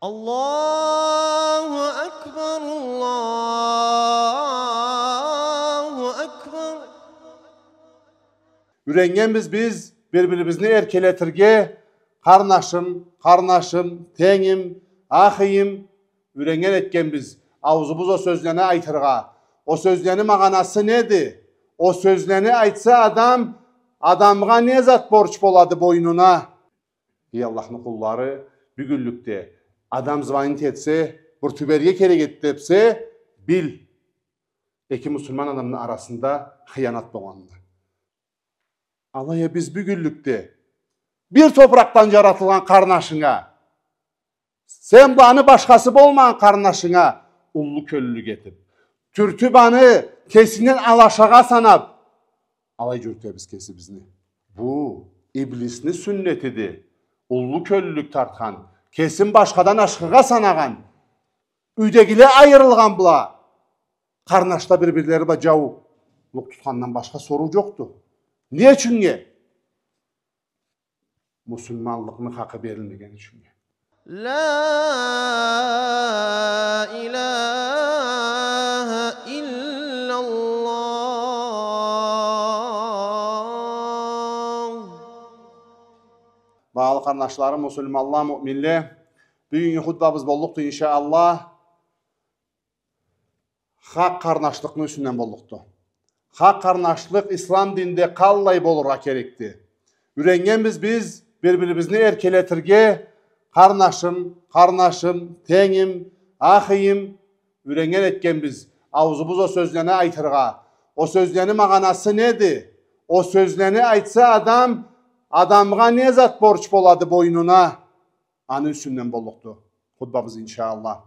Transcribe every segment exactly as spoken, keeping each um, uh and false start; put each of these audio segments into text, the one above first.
الله أكبر، الله أكبر. Юреннгенбиз биз бир-бирибизни эркелетирге, къарнашым, къарнашым, тенгим, ахыйым, юреннген этгенбиз. Аузубуз о сёзлени айтыргъа. О сёзлени магъанасы неди? О сёзлени айтса адам, адамгъа не зат борч болады бойнуна? Эй Аллахны къуллары, бюгюнлюкде адам звонить этсе, бир тюберге керек эди десе, бил, эки муслиман адамны арасында хыянат болгъанын. Алай а биз бюгюнлюкде бир топуракъдан джаратылгъан къарнашынга, сен бла аны башхасы болмагъан къарнашынга уллу кёллюлюк этиб, тюртюб аны кесинден алашагъа санаб, алай джюрютебиз кесибизни. Бу иблисни сюннетиди. Уллу кёллюлюк тартхан, кесин башхадан ашхыгъа санагъан, юйдегиле айырылгъан бла, къарнашла бир-бирлери бла джаулукъ тутхандан башха соруу джокъду. Не ючюннге? Муслиманлыкъны хакъы берилмеген ючюннге. لا إله إلا الله. Багъалы къарнашларым, муслиманла, муъминле, бюгюннгю хутбабыз боллукъду, иншаАллах, хакъ къарнашлыкъны юсюнден боллукъду. Хакъ къарнашлыкъ ислам динде къаллай болургъа керекди? Юреннгенбиз биз бир-бирибизни эркелетирге, къарнашым, къарнашым, тенгим, ахыйым, юреннген этгенбиз. Аузубуз о сёзлени айтыргъа. О сёзлени магъанасы неди? О сёзлени айтса адам, адамгъа не зат борч болады бойнуна? Аны юсюнден боллукъду хутбабыз, иншаАллах.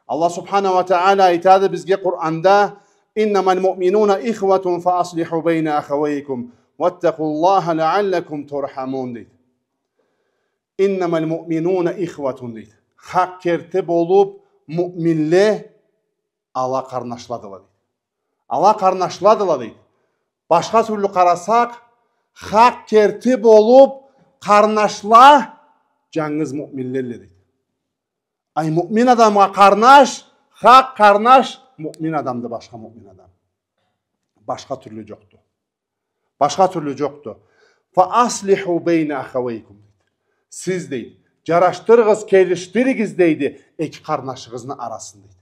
Аллах субханаху уа тагъала айтады бизге Къуранда: إنما المؤمنون إخوة فأصلحوا بين أخويكم واتقوا الله لعلكم ترحمون, дейди. إنما المؤمنون إخوة, дейди. Хакъ керти болуб, муъминле ала къарнашладыла, дейди. Ала къарнашладыла, дейди. Башха тюрлю къарасакъ, хакъ керти болуб, къарнашла джангыз муъминлелле, дейди. Ай, муъмин адамгъа къарнаш, хакъ къарнаш муъмин адамды, башха муъмин адам. Башха тюрлю джокъду. Башха тюрлю джокъду. فأصلحوا بين أخويكم, дейди. Сиз, дейди, джарашдырыгъыз, келишдиригиз, дейди, эки къарнашыгъызны арасын, дейди.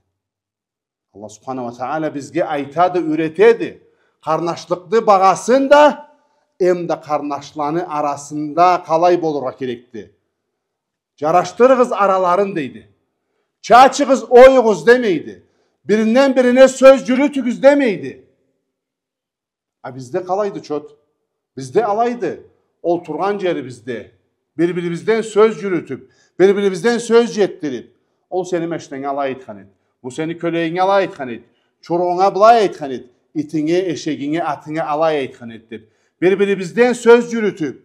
Аллах субханаху уа тагъала бизге айтады, юретеди къарнашлыкъны багъасын да, эм да къарнашланы арасында къалай болургъа керекди. Джарашдырыгъыз араларын, дейди. Чачыгъыз, оюгъуз, демейди. Биринден бирине сёз джюрютюгюз, демейди. А бизде къалайды, чот? Бизде алайды. Олтургъан джерибизде бир-бирибизден сёз джюрютюб, бир-бирибизден сёз джетдириб, ол сени машинанга алай айтхан эди, бу сени кёлегинге алай айтхан эди, чуругъунга былай айтхан эди, итинге, эшегинге, атынга алай айтхан эди деб, бир-бирибизден сёз джюрютюб,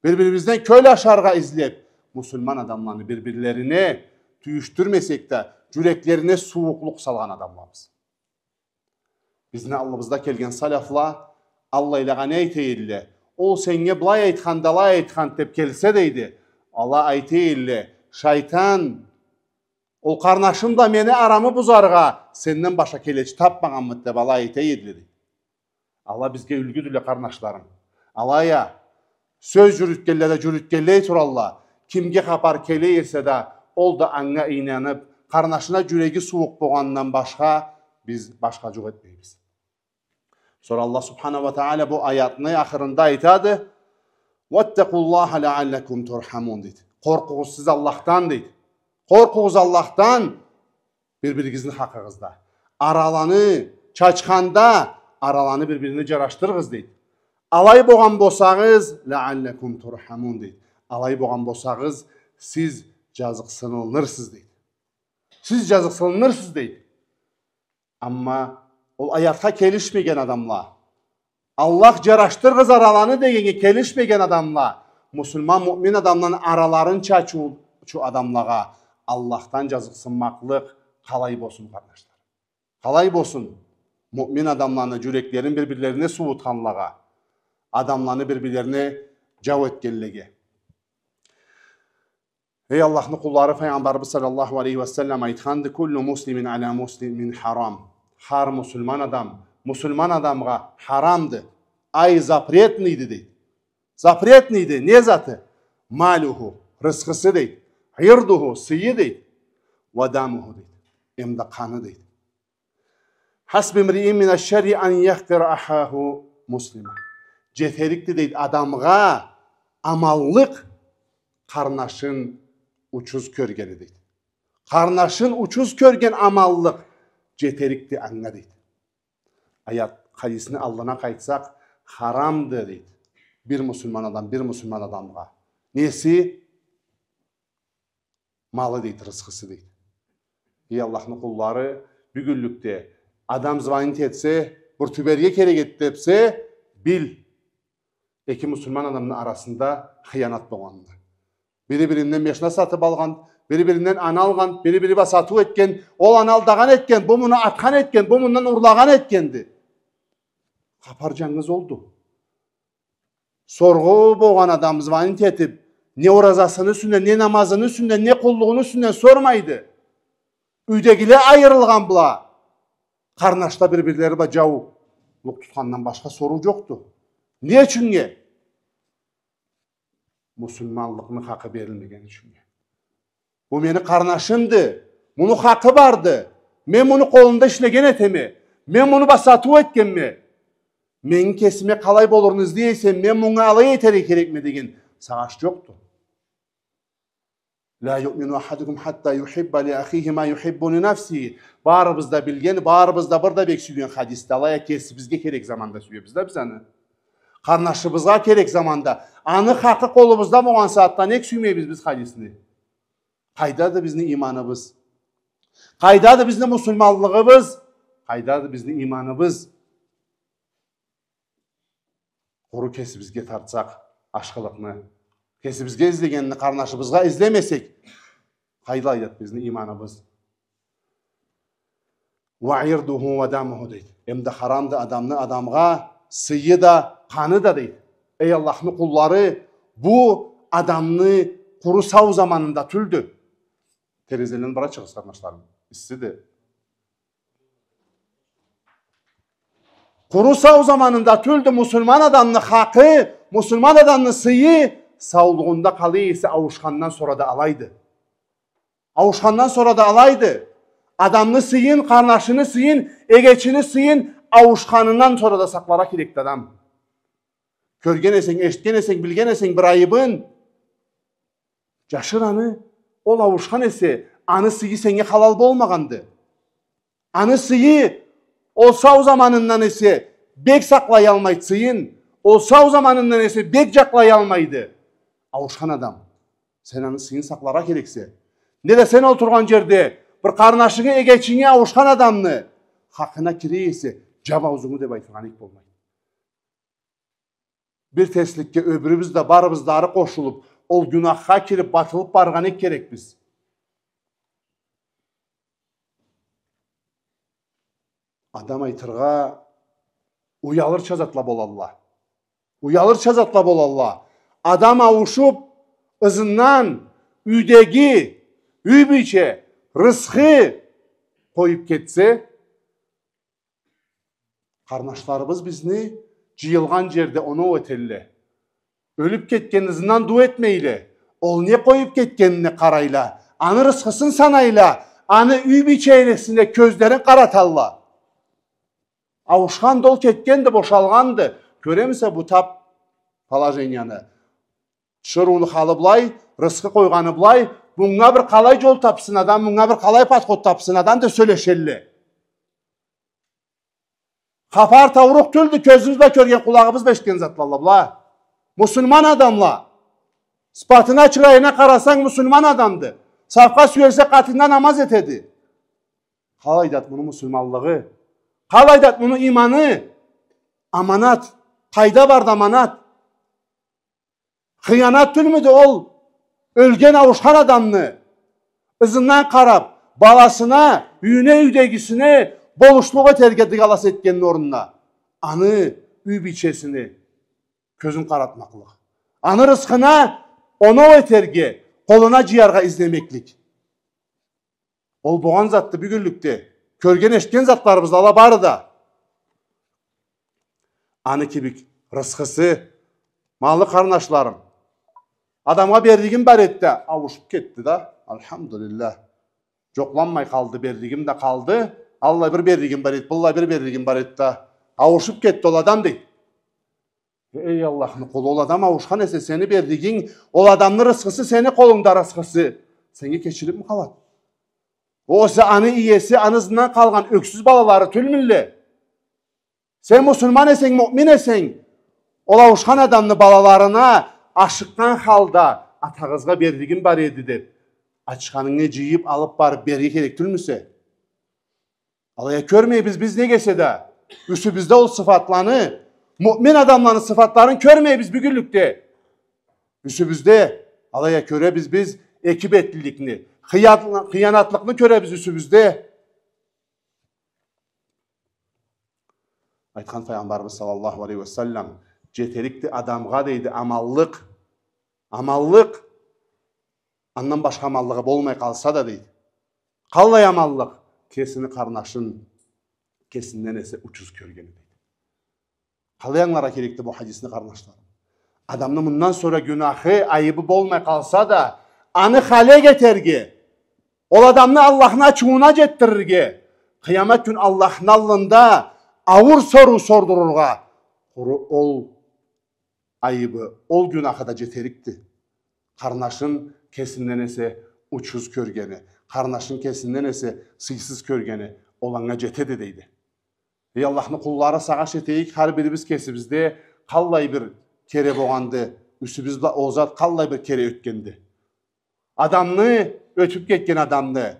бир-бирибизден кёл ашаргъа излеб, муслиман адамланы бир-бирлерине тюйюшдюрмесек да, джюреклерине сууукълукъ салгъан адамлабыз. Бизни аллыбызда келген саляфла аллайлагъа не айта эдиле? Ол сеннге былай айтханды, алай айтханды деб келсе, дейди, ала айта эдиле: шайтан ол къарнашым бла мени арамы бузаргъа сенден башха келечи табмагъанмыды деб, ала айта эдиле, дейди. Ала бизге юлгюдюле, къарнашларым. Алай а, сёз джюрютгенле да джюрютгенлей туралла. Кимге хапар келе эсе да, ол да анга ийнаныб, къарнашына джюреги сууукъ болгъандан башха биз башха джукъ этмейбиз. Сора Аллах субханаху уа тагъала бу аятны ахырында айтады: واتقوا الله لعلكم ترحمون, дейди. Къоркъугъуз сиз Аллахдан, дейди. Къоркъугъуз Аллахдан, бир-биригизни хакъыгъызда. Араланы чачханда, араланы бир-бирине джарашдырыгъыз, дейди. Алай болгъан болсагъыз, لعلكم ترحمون, дейди. Алай болгъан болсагъыз, сиз джазыкъсынылырсыз, дейди. Сиз джазыкъсынылырсыз, дейди. Амма ол аятха келишмеген адамла, Аллах джарашдырыгъыз араланы дегеннге келишмеген адамла, муслиман, муъмин адамланы араларын чачыучу адамлагъа Аллахдан джазыкъсынмакълыкъ къалай болсун, къарнашлар? Къалай болсун? Муъмин адамланы джюреклерин бир-бирлерине сууутханлагъа, адамланы бир-бирлерине джау этгенлеге. Эй Аллахны къуллары, Файгъамбарыбыз саллаллаху алейхи ва саллам айтханды: «Куллу муслимин аля муслимин харам». Хар муслиман адам муслиман адамгъа харамды. Ай, запретныйды, дейди. Запретныйды. Не заты? Малюху, рысхысы, дейди. Ирдуху, сыйы, дейди. Ва дамуху, дейди. Эм да къаны, дейди. Хасби мриин мина шарри ан яхкъира ахаху муслима. Джетерикди, дейди, адамгъа аманлыкъ къарнашын учуз кёргени, дейди. Къарнашын учуз кёрген аманлыкъ джетерикди анга, дейди. Аят, хадисни аллына къайтсакъ, харамды, дейди. Бир муслиман адам бир муслиман адамгъа неси? Малы, дейди, рысхысы, дейди. Эй Аллахны къуллары, бюгюнлюкде адам звонить этсе, бир тюберге керек эди десе, бил, эки муслиман адамны арасында хыянат болгъанын. Бири-биринден машина сатып алгъан, бири-биринден аны алгъан, бири-бири бла сатыу этген, ол аны алдагъан этген, бу муну атхан этген, бу мундан урлагъан этгенди. Хапар джангыз олду. Соргъу болгъан адам звонить этип, не оразасыны юсюнден, не намазыны юсюнден, не къуллугъуну юсюнден сормайды. Юйдегиле айырылгъан бла, къарнашла бир-бирлери бла джаулукъ тутхандан башха соруу джокъду. Не ючюннге? Муслиманлыкъны хакъы берилмегени ючюннге. Бу мени къарнашымды, муну хакъы барды. Мен муну къолунда ишлеген этеме. Мен муну бла сатыу этгенме. Мен кесиме къалай болурун излей эсем, мен мунга алай этерге керекме деген сагъыш джокъду. Ла юъмину ахадукум хатта юхибба ли ахихи ма юхиббу ли нафсихи. Барыбыз да билген, барыбыз да бир да бек сюйген хадисди. Алай а кесибизге керек заманда сюебиз да биз аны. Къарнашыбызгъа керек заманда. Аны хакъы къолубузда болгъан сагъатда нек сюймейбиз биз хадисни? Къайдады бизни иманыбыз? Къайдады бизни муслиманлыгъыбыз? Къайдады бизни иманыбыз? Къуру кесибизге тартсакъ ашхылыкъны, кесибизге излегенни къарнашыбызгъа излемесек, къайдады бизни иманыбыз? Ва ирдуху ва дамуху, дейди. Эм да харамды адамны адамгъа сыйы да, къаны да, дейди. Эй Аллахны къуллары, бу адамны къуру сау заманында тюлдю. Терезелени бир ачыгъыз, къарнашларым. Иссиди. Къуру сау заманында тюлдю муслиман адамны хакъы, муслиман адамны сыйы, саулугъунда къалай эсе, ауушхандан сора да алайды. Ауушхандан сора да алайды. Адамны сыйын, къарнашыны сыйын, эгечини сыйын ауушханындан сора да сакъларгъа керекди адам. Кёрген эсенг, эшитген эсенг, билген эсенг бир айыбын, джашыр аны. Ол ауушхан эсе, аны сыйы сеннге халал болмагъанды. Аны сыйы, ол сау заманындан эсе бек сакълаялмайды сыйын, ол сау заманындан эсе бек джакълаялмайды. Ауушхан адам, сен аны сыйын сакъларгъа керексе. Неда сен олтургъан джерде бир къарнашынгы, эгечинги ауушхан адамны хакъына кире эсе, джаб аузунгу деб айтыргъа нек болмайды. Бир терсликге ёбюрюбюз да, барыбыз да ары къошулуб, ол гюнахха кириб, батылыб барыргъа нек керекбиз? Адам айтыргъа, уялырча затла болалла. Уялырча затла болалла. Адам ауушуб, ызындан юйдеги юй бийче, рысхы къоюб кетсе, къарнашларыбыз бизни джыйылгъан джерде оноу этелле. Ёлюб кетгенни ызындан дуу этмейле. Ол не къоюб кетгенине къарайла. Аны рысхысын санайла. Аны юй бийчелесине кёзлерин къараталла. Ауушханды ол, кетгенди, бошалгъанды. Кёремисе бу таб положенияны? Тиширыуну халы былай, рысхы къойгъаны былай, мунга бир къалай джол табсын адам, мунга бир къалай подход табсын адам деб сёлешелле. Хапар таурукъ тюлдю, кёзюбюз бла кёрген, къулагъыбыз бла эшитген затлалла была. Муслиман адамла. Сыпатына, чырайына къарасанг, муслиман адамды. Сафха сюелсе, къатында намаз этеди. Къалайдады муну муслиманлыгъы? Къалайдады муну иманы? Аманат. Къайда барды аманат? Хыянат тюлмюдю ол ёлген, ауушхан адамны ызындан къараб, баласына, юйюне, юйдегисине болушлукъ этерге дыгалас этгенни орнуна, аны юй бийчесини кёзюн къаратмакълыкъ, аны рысхына оноу этерге, къолуна джыяргъа излемеклик. Ол болгъан затды бюгюнлюкде. Кёрген, эшитген затларыбыз ала бары да. Аны кибик рысхысы, малы, къарнашларым. Адамгъа берлигим бар эди да, ауушуп кетди да. Альхамдулиллах. Джокъланмай къалды, берлигим да къалды. Аллай бир берлигим бар эди, быллай бир берлигим бар эди да. Ауушуп кетди ол адам, дейди. Эй Аллахны къулу, ол адам ауушхан эсе, сени берлигинг, ол адамны рысхысы сени къолунгда, рысхысы. Сеннге кечилипми къалады? Огъесе аны иеси, аны ызындан къалгъан ёксюз балалары тюлмюлле? Сен муслиман эсенг, муъмин эсенг, ол ауушхан адамны балаларына ашыкъгъан халда, атагъызгъа берлигим бар эди деп, ачханынгы джыйып алып барып берирге керек тюлмюсе? Алай а кёрмейбиз биз, неге эсе да, юсюбюзде ол сыфатланы, муъмин адамланы сыфатларын кёрмейбиз бюгюнлюкде. Юсюбюзде, алай а кёребиз биз эки бетлиликни, хыят-, хыянатлыкъны кёребиз юсюбюзде. Айтхан Файгъамбарыбыз саллаллаху алейхи ва саллам, джетерикди адамгъа, дейди, аманлыкъ, аманлыкъ, андан башха аманлыгъы болмай къалса да, дейди. Къаллай аманлыкъ? Кесини къарнашын кесинден эсе учуз кёргени, дейди. Къалай ангыларгъа керекди бу хадисни, къарнашларым? Адамны мындан сора гюнахы, айыбы болмай къалса да, аны халек этерге, ол адамны Аллахны ачыуна джетдирирге, къыямат кюн Аллахны аллында ауур соруу сордурургъа, къуру ол айыбы, ол гюнахы да джетерикди. Къарнашын кесинден эсе учуз кёргени, къарнашын кесинден эсе сыйсыз кёргени, ол анга джетеди, дейди. Эй Аллахны къуллары, сагъыш этейик, хар бирибиз кесибизде къаллай бир кере болгъанды, юсюбюз бла ол зат къаллай бир кере ётгенди. Адамны, ётюп кетген адамны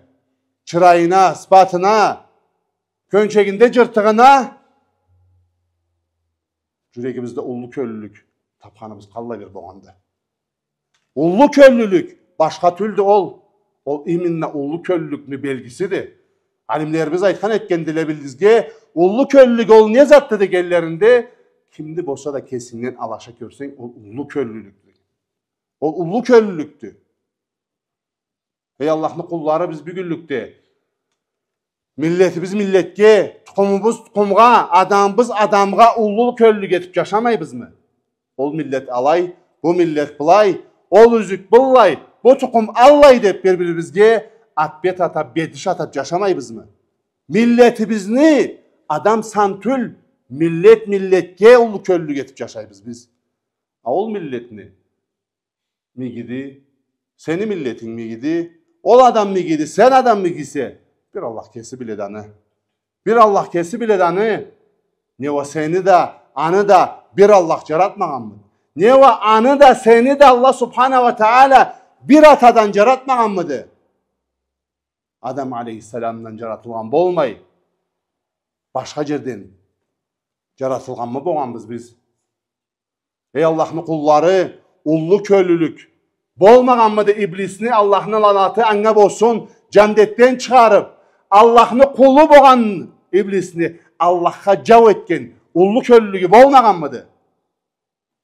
чырайына, сыфатына, кёнчегинде джыртыгъына, джюрегибизде уллу кёллюлюк тапханыбыз къаллай бир болгъанды. Уллу кёллюлюк башха тюлдю ол. Ол именно уллу кёллюлюкню белгисиди. Алимлерибиз айтхан этгендиле бизге, уллу кёллюлюк ол не затды дегенлеринде, кимни болса да кесингден алаша кёрсенг, ол уллу кёллюлюкдю. Ол уллу кёллюлюкдю. Эй Аллахны къуллары, биз бюгюнлюкде миллетибиз миллетге, тукъумубуз тукъумгъа, адамыбыз адамгъа уллу кёллюлюк этип джашамайбызмы? Ол миллет алай, бу миллет былай, ол юзюк быллай, бу тукъум аллай деп бир-бирибизге ат-бет атап, бетиш атап джашамайбызмы? Миллетибизни адам сан тюл, миллет миллетге уллу кёллюлюк этип джашайбыз биз. А ол миллетни мигиди, сени миллетинг мигиди, ол адам мигиди, сен адам мигисе, бир Аллах кеси биледи аны. Бир Аллах кеси биледи аны. Не уа сени да, аны да бир Аллах джаратмагъанмыды? Не уа аны да, сени да Аллах субхана уа тагъала бир атадан джаратмагъанмыды? Адам алейхиссаламдан джаратылгъан болмай, башха джерден джаратылгъанмы болгъанбыз биз? Эй Аллахны къуллары, уллу кёллюлюк болмагъанмыды иблисни, Аллахны лаанаты анга болсун, джандетден чыгъарып, Аллахны къулу болгъан иблисни Аллахха джау этген уллу кёллюлюгю болмагъанмыды?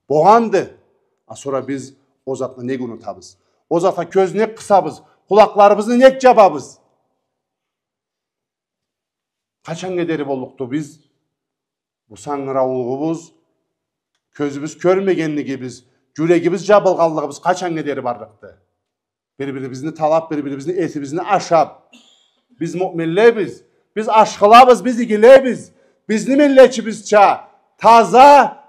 Болгъанды. А сора биз ол затны нек унутабыз? Ол затха кёз нек къысабыз? Къулакъларыбызны нек джабабыз? Къачаннга дери боллукъду биз бу сангыраулугъубуз, кёзюбюз кёрмегенлигибиз, джюрегибиз джабылгъанлыгъыбыз къачаннга дери барлыкъды? Бир-бирибизни талап, бир-бирибизни этибизни ашап, биз муъминлебиз, биз ашхылабыз, биз игилебиз, бизни миллетибизча таза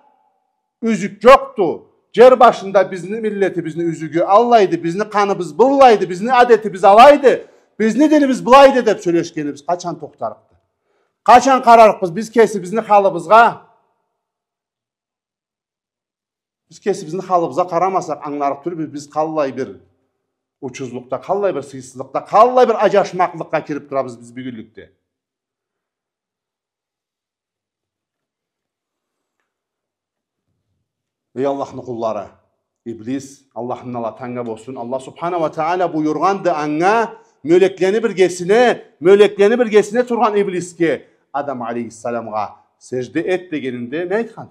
юзюк джокъду. Джер башында бизни миллетибизни юзюгю аллайды, бизни къаныбыз быллайды, бизни адетибиз алайды, бизни динибиз былайды деп сёлешгенибиз къачан тохтарыкъды? Къачан къарарыкъбыз биз кесибизни халыбызгъа? Биз кесибизни халыбызгъа къарамасакъ, ангыларыкъ тюлбюз биз къаллай бир учузлукъда, къаллай бир сыйсызлыкъда, къаллай бир аджашмакълыкъгъа кирип турабыз биз бюгюнлюкде. Эй Аллахны къуллары, иблис, Аллахны налаты анга болсун, Аллах субхана уа тагъала буюргъанды анга, мёлеклени биргесине, мёлеклени биргесине тургъан иблисге, Адам алейхиссаламгъа сежде эт дегенинде не айтхан?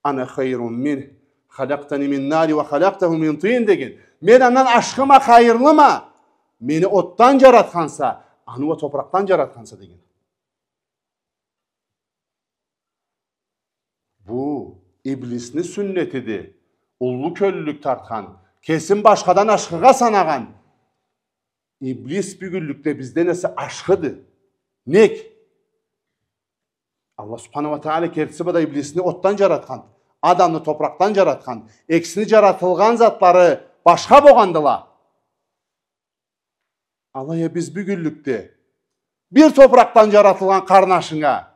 «Ана хайрун минху, халакътани мин нарин уа халакътаху мин тин», деген. Мен андан ашхыма, хайырлыма? Мени отдан джаратханса, аны уа топуракъдан джаратханса», — деген. Бу иблисни сюннетиди. Уллу кёллюлюк тартхан, кесин башхадан ашхыгъа санагъан. Иблис бюгюнлюкде бизден эсе ашхыды. Нек? Аллах субханаху уа тагъала кертиси бла да иблисни отдан джаратхан, Адамны топуракъдан джаратхан. Экисини джаратылгъан затлары башха болгъандыла. Алай а биз бюгюнлюкде бир топуракъдан джаратылгъан къарнашынга,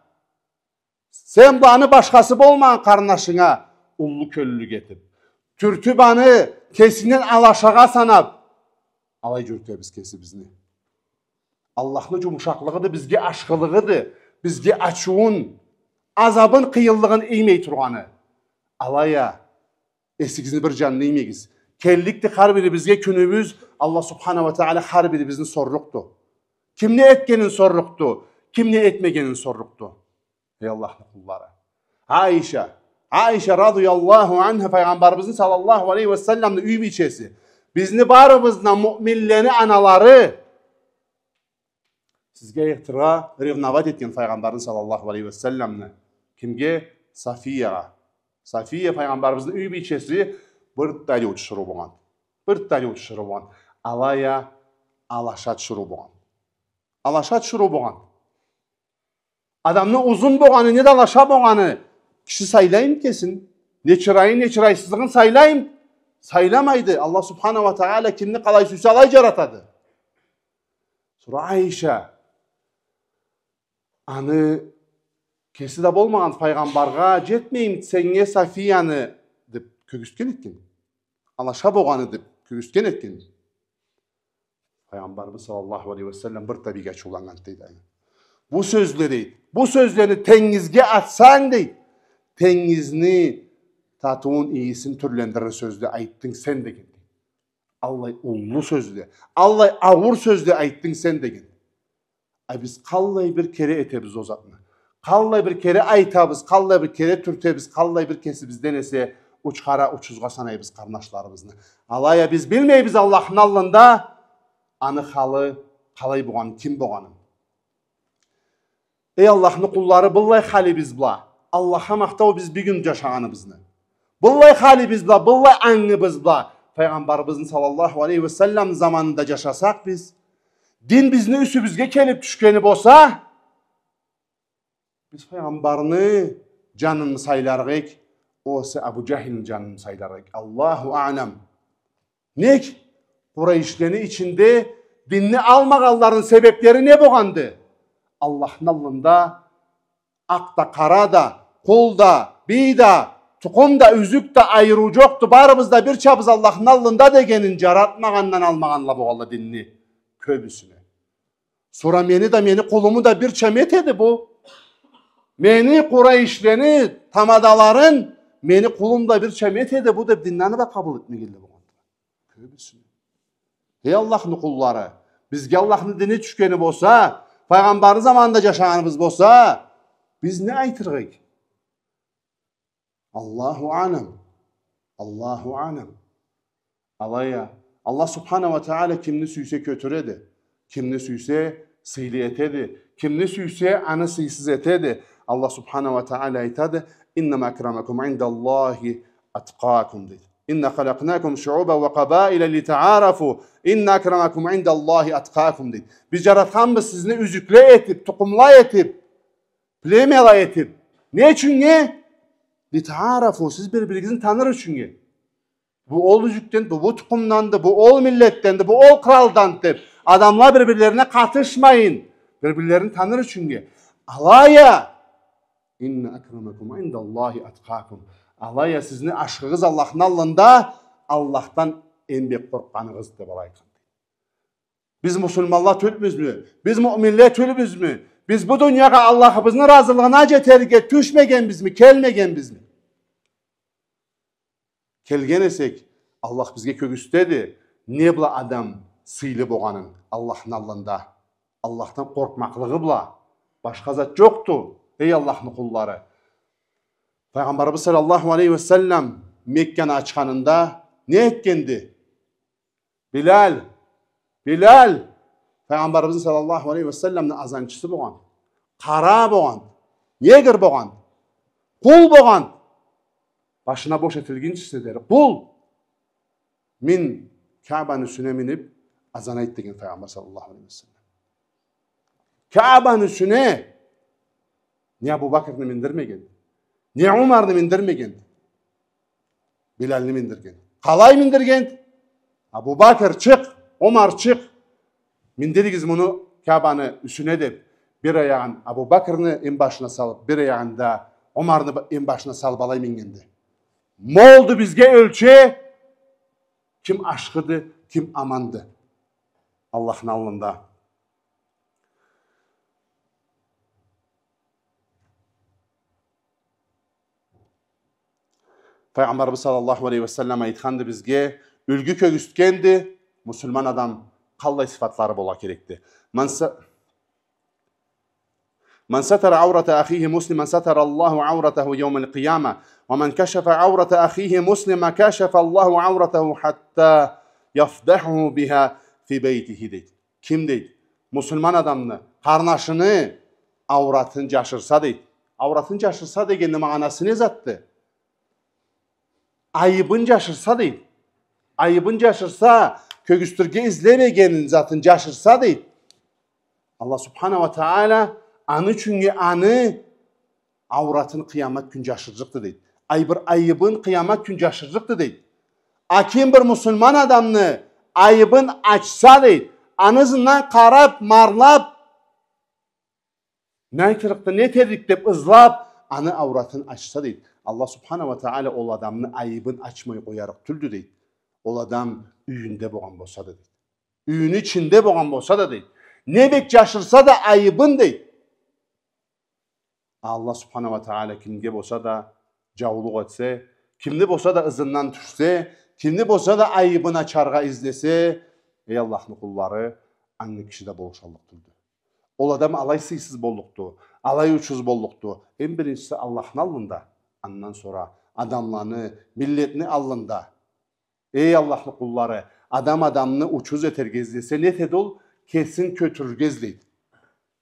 сен бла аны башхасы болмагъан къарнашынга уллу кёллюлюк этип, тюртюп аны кесинден алашагъа санап, алай джюрютебиз кесибизни. Аллахны джумушакълыгъыды, бизге ашхылыгъыды, бизге ачыуун, азабын, къыйынлыгъын иймей тургъаны. Алай а, эсигизни бир джанына иймегиз. Келликди хар бирибизге кюнюбюз, Аллах субханаху уа тагъала хар бирибизни сорлукъду. Ким не этгенин сорлукъду, ким не этмегенин сорлукъду. Эй Аллахны къуллары. Айша, Айша радыяллаху анха, Файгъамбарыбызны саллаллаху алейхи уа салламны юй бийчеси. Бизни барыбызны, муъминлени аналары. Сизге айыртыргъа, ревновать этген Файгъамбарны саллаллаху алейхи уа салламны. Кимге? Сафиягъа. Сафия Файгъамбарыбызны юй бийчеси, бир да алай тиширыу болгъан. Бир да алай тиширыу болгъан. Алай а алаша тиширыу болгъан. Алаша тиширыу болгъан. Адамны узун болгъаны, неда алаша болгъаны киши сайлаймы кесин? Не чырайын, не чырайсызлыгъын сайлаймы? Сайламайды. Аллах субханаху уа тагъала кимни къалай сюйсе, алай джаратады. Сора Айша аны кеси да болмагъан Файгъамбаргъа: «Джетмейми сеннге Сафияны?» — деп кёргюзтген этген. «Алаша болгъаны», — деп кёргюзтген этген. Файгъамбарыбыз саллаллаху алейхи уа саллам бир да бек ачыуланнган, дейди. «Бу сёзле, — дейди, — бу сёзлени тенгизге атсанг, — дейди, — тенгизни татыуун, ийисин тюрлендирир сёзле айтдынг сен», — деген. «Аллай уллу сёзле, аллай ауур сёзле айтдынг сен», — деген. А биз къаллай бир кере этебиз ол затны. Къаллай бир кере айтабыз, къаллай бир кере тюртебиз, къаллай бир кесибизден эсе учхара, учузгъа санайбыз къарнашларыбызны. Алай а биз билмейбиз Аллахны аллында аны халы къалай болгъанын, ким болгъанын. Эй Аллахны къуллары, быллай халибиз бла Аллахха махтау биз бюгюн джашагъаныбызны. Быллай халибиз бла, быллай ангыбыз бла Файгъамбарыбызны саллаллаху алейхи уа саллам заманында джашасакъ биз, дин бизни юсюбюзге келип тюшгени болса, биз Файгъамбарны джанынмы сайларыкъ эдик, огъесе Абу Джахилни джанынмы сайларыкъ эдик? Аллаху аълам. Нек? Къурайшлени ичинде динни алмагъанларыны себеплери не болгъанды? Аллахны аллында акъ да, къара да, къул да, бий да, тукъум да, юзюк да айырыу джокъду. Барыбыз да бирчабыз Аллахны аллында дегенин джаратмагъандан алмагъанла болгъанла динни кёбюсюне. Сора мени да, мени къулуму да бирча этеди бу. Мени, Къурайшлени тамадаларын, мени къулум да бирча этеди бу деп, динни аны да къабыл этмегенле болгъанды. Кёбюсюне. Эй Аллахны къуллары, бизге Аллахны дини тюшгени болса, Файгъамбарны заманында джашагъаныбыз болса, биз не айтырыкъ эдик? Аллаху аълам. Аллаху аълам. Алай а, Аллах субханаху уа тагъала кимни сюйсе кётюреди, кимни сюйсе сыйлы этеди, кимни сюйсе аны сыйсыз этеди. Аллах субханаху уа тагъала айтады: «Иннама акрамакум индаллахи атқакум», — дейди. «Инна халакънакум шуубан уа къабаила литаарафу, инна акрамакум индаллахи атқакум», — дейди. Биз джаратханбыз сизни юзюкле этип, тукъумла этип, племяла этип. Не ючюннге? Литаарафу, сиз бир-биригизни таныр ючюннге. Бу ол юзюкден, бу, бу тукъумданды, бу ол миллетденди, бу ол къралданды деп, адамла бир-бирлерине къатышмайын, бир-бирлерин таныр ючюннге. Алай а, «Инна акрамакум индаллахи атқакум». Алай а сизни ашхыгъыз Аллахны аллында Аллахдан эм бек къоркъгъаныгъыз деп алай айтхан. Биз муслиманла тюлбюзмю? Биз муъминле тюлбюзмю? Биз бу дуниягъа Аллахыбызны разылыгъына джетерге тюшмегенбизми, келмегенбизми? Келген эсек, Аллах бизге кёргюзтеди не бла адам сыйлы болгъанын Аллахны аллында. Аллахдан къоркъмакълыгъы бла. Башха зат джокъду, эй Аллахны къуллары. Файгъамбарыбыз саллаллаху алейхи ва саллам Мекканы ачханында не этгенди? Билал, Билал, Файгъамбарыбызны саллаллаху алейхи ва салламны азанчысы болгъан, къара болгъан, негр болгъан, къул болгъан, башына бош этилгинчисине дери къул. Мин Каабаны юсюне минип азан айт деген Файгъамбар саллаллаху алейхи ва саллам. Каабаны юсюне не Абу Бакрны миндирмеген, не Умарны миндирмеген, Билалны миндирген. Къалай миндирген? Абу Бакр, чыкъ, Умар, чыкъ. Миндиригиз муну Каабаны юсюне деп, бир аягъын Абу Бакрны эм башына салып, бир аягъын да Умарны ба-, эм башына салып алай мингенди. Молду бизге ёлче, ким ашхыды, ким аманды Аллахны аллында. Файгъамбарыбыз саллаллаху алейхи ва саллам айтханды бизге, юлгю кёргюзтгенди, муслиман адам къаллай сыфатлары бола керекди. Ман са-, من ستر عورة أخيه مسلما ستر الله عورته يوم القيامة، ومن كشف عورة أخيه مسلما كشف الله عورته حتى يفضحه بها في بيته, дейди. Ким, дейди, муслиман адамны, къарнашыны ауратын джашырса, дейди. Ауратын джашырса дегенни магъанасы не затды? Айыбын джашырса, дейди. Айыбын джашырса, кёргюзтюрге излемеген затын джашырса, дейди. Аллах субхана ва тааля аны ючюннге аны ауратын къыямат кюн джашырджыкъды, дейди. Ай, бир айыбын къыямат кюн джашырджыкъды, дейди. А ким бир муслиман адамны айыбын ачса, дейди, аны ызындан къарап, марлап, не айтырыкъды, не этерик деп ызлап, аны ауратын ачса, дейди, Аллах субхана ва тааля ол адамны айыбын ачмай къоярыкъ тюлдю, дейди. Ол адам юйюнде болгъан болса да, дейди. Юйюню ичинде болгъан болса да, дейди. Не бек джашырса да айыбын, дейди. Аллах субхана ва тааля кимге болса да джаулукъ этсе, кимни болса да ызындан тюшсе, кимни болса да айыбын ачаргъа излесе, эй Аллахны къуллары, анга киши да болушаллыкъ тюлдю. Ол адам алай сыйсыз боллукъду, алай учуз боллукъду. Эм биринчиси Аллахны аллында, андан сора адамланы, миллетни аллында. Эй Аллахны къуллары, адам адамны учуз этерге излесе, не этеди ол? Кесин кётюрюрге излейди.